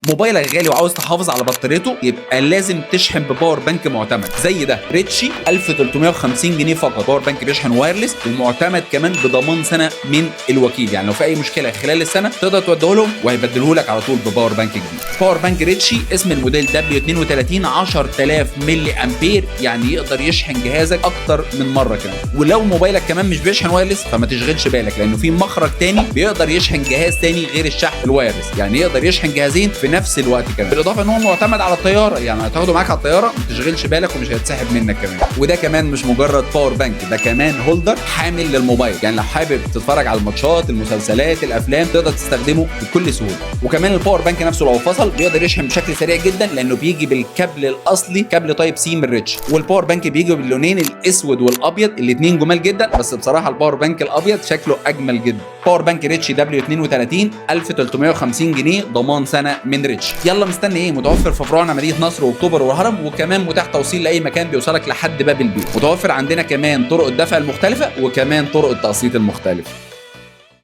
موبايلك غالي وعاوز تحافظ على بطاريته، يبقى لازم تشحن ب power bank معتمد زي ده ريتشي، 1350 جنيه فقط. power bank بيشحن wireless ومعتمد كمان بضمان سنة من الوكيل، يعني لو في اي مشكلة خلال السنة تقدر توديه لهم وهيبدلوه لك على طول ب power bank جديد. power bank ريتشي اسم الموديل W32 10000 ملي امبير، يعني يقدر يشحن جهازك اكتر من مرة كمان. ولو موبايلك كمان مش بيشحن wireless فما تشغلش بالك، لانه في مخرج تاني بيقدر يشحن جهاز تاني غير الشحن ال wireless، يعني يقدر يشحن جهازين في نفس الوقت كمان. بالاضافة ان هو معتمد على الطياره، يعني هتاخده معاك على الطيارة ما تشغلش بالك ومش هيتسحب منك كمان. وده كمان مش مجرد power bank، ده كمان holder حامل للموبايل، يعني لو حابب تتفرج على الماتشات، المسلسلات، الافلام تقدر تستخدمه بكل سهولة. وكمان ال power bank نفسه لو فصل بيقدر يشحن بشكل سريع جدا، لانه بيجي بالكابل الاصلي كابل type C من ريتش. وال power bank بيجي باللونين الاسود والابيض، الاثنين جمال جدا، بس بصراحة ال power bank الابيض شكله اجمل جدا. power bank ريتشي W32 1350 جنيه، ضمان سنة من ريتش. يلا مستني ايه؟ متوفر في فروعنا مدينة نصر واكتوبر والهرم، وكمان متاح توصيل لاي مكان بيوصلك لحد باب البيت. متوفر عندنا كمان طرق الدفع المختلفة وكمان طرق التقسيط المختلفة.